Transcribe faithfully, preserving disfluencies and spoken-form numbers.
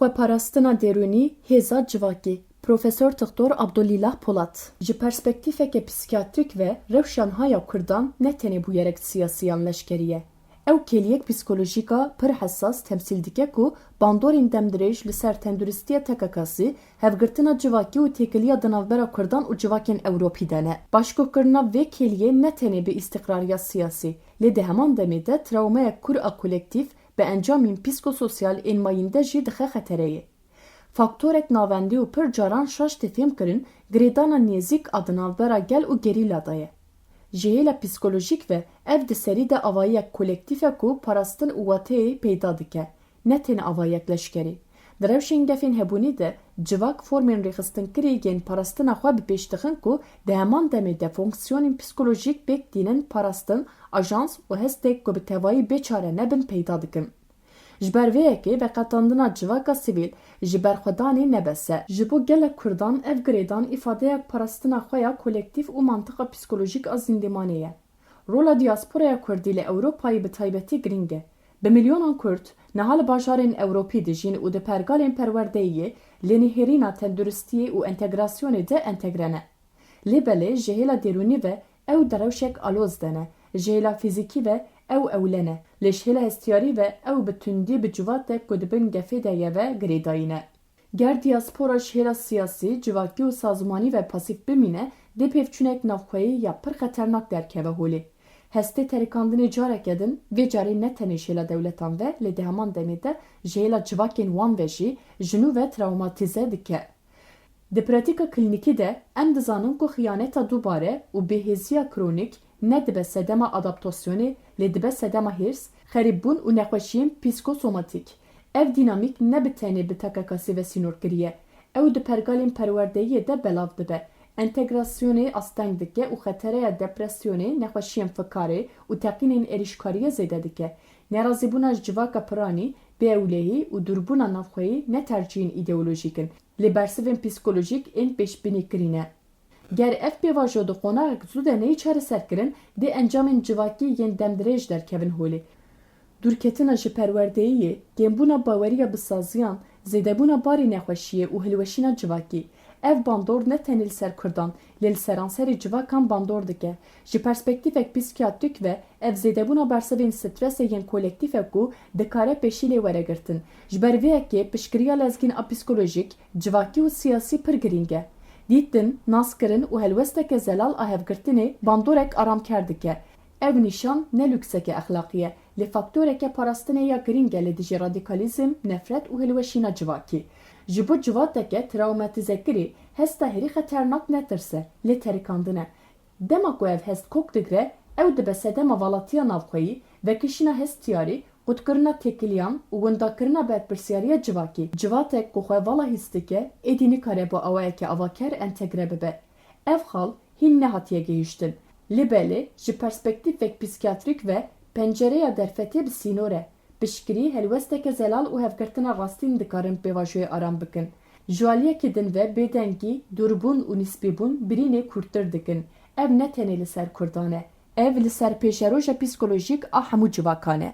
Xweparastina derûnî, hêza civakî. Profesor Doktor Abdulîlah Polat, ji perspektîfeke psîkiyatrîk ve rewşa niha ya Kurdan ne tenê bûyerek siyasî yan leşkerî ye. Ew kêliyek psîkolojîk a pir hesas temsîl dike ku bandorên demdirêj li ser tenduristiya T K K'sî, hevgirtina civakî û têkiliya di navbera Kurdan û civakên Ewropî de ne. Başguhkirina vê kêliyê ne tenê bi îstiqrariya siyasî, lê di heman demê de trawmayek kûr a kolektîf bi encamên psîkososyal ên mayînde jî dixe xetereyê. Faktorek navendî û pir caran şaş tê fêmkirin, girêdana nêzîk a di navbera gel û gerîla de ye. Ji hêla psîkolojîk ve ev di serî de avayiyek kolektîf e ku parastin û wateyê peyda dike, ne tenê avayiyek leşkerî. Di rewşên gefên hebûnî de civak formên rêxistinkirî yên parastina xwe bi pêş dixin ku di heman demê de fonksiyonên psîkolojîk pêk tînin parastin, ajans û hestek ku bi tevayî bê çare nebin peyda dikin. Ji ber vê yekê veqetandina civaka sivîl ji berxwedanê ne bes e. Ji bo gelek Kurdan ev girêdan îfadeyek parastina xwe ya kolektîf û mantiqa psîkolojîk a zîndîmanê ye. Rola diyasporaya Kurdî li Ewropayê bi taybetî girîng e. Bi milyonan Kurd niha li bajarên Ewropî dijîn û di pergalên perwerdeyiyê, lênihêrîna tenduristiyê û entegrasyonê de entegre ne. Lê belê ji hêla derûnî ve ew di rewşek aloz de ne, ji hêla fîzîkî ve ew ewle ne, lê ji hêla hestiyarî ve ew bi tundî bi civatek ku di bin gefê de ye ve girêdayî ne. Ger diyaspora ji hêla siyasî, civakî û sazmanî ve pasîf bimîne, dê pêvçûnek navxweyî ya pir xeternak derkeve holê. Hestê terikandinê careke din, vê carê ne tenê ji hêla dewletan ve, lê di heman demê de ji hêla civakên wan ve jî ji nû ve trawmatîze dike. Di pratîka klînîkî de em dizanin ku xiyaneta dubare û bêhêziya kronîk ne dibe sedema adaptasyonê, lê dibe sedema hêrs, xerîbbûn û nexweşiyên psîkosomatîk. Ev dînamîk ne bi tenê bi T K K'sî ve sînorkirî ye. Ew di pergalên perwerdeyiyê de belav dibe. Entegrasyonê asteng dike û xetereya depresyonê, nexweşiyên fikarê û teqînên êrîşkariyê zêde dike. Nerazîbûna ji civaka piranî, bêewlehî û dûrbûna navxweyî ne tercîhên îdeolojîk in, lê bersivên psîkolojîk ên pêşbînîkirî ne. Ger ev pêvajo di qonaxek zû de neyê çareserkirin, dê encamên civakî yên demdirêj derkevin holê. Dûrketina ji perwerdeyiyê, kêmbûna baweriya bi saziyan, zêdebûna barê nexweşiyê û hilweşîna civakî. Ev bandor ne tenê li ser Kurdan, lê li seranserê civakan bandor dike. Ji perspektîfek psîkiyatrîk ve, ev zêdebûna bersivên stresê yên kolektîf e ku dikare pêşî lê were girtin. Ji ber vê yekê piştgiriya lezgîn a psîkolojîk, civakî û siyasî pir girîng e. Dîtin, naskirin û helwesteke zelal a hevgirtinê bandorek aramker dike. Ev nîşan ne lûkseke exlaqî ye, lê faktoreke parastinê ya girîng e li dijî radîkalîzm, nefret û hilweşîna civakî. Ji bo civateke trawmatîzekirî hesta herî xeternak ne tirs e, lê terikandin e. Dema ku ev hest kok digre, ew dibe sedema valatiya navxweyî, vekişîna hestiyarî, qutkirina têkiliyan û windakirina berpirsiyariya civakî. Civatek ku xwe vala hîs dike, êdî nikare bi awayeke avaker entegre bibe. Ev xal hîn nehatiye gihîştin. Lê belê ji perspektîfek psîkiyatrîk ve pencereya derfetê bi sînor e. Piştgirî helwesteke zelal û hevgirtina rastîn dikarin pêvajoyê aram bikin. Ji aliyekî din ve bêdengî, dûrbûn û nisbîbûn birînê kûrtir dikin. Ev ne tenê li ser Kurdan e. Ev li ser pêşeroja psîkolojîk a hemû civakan e.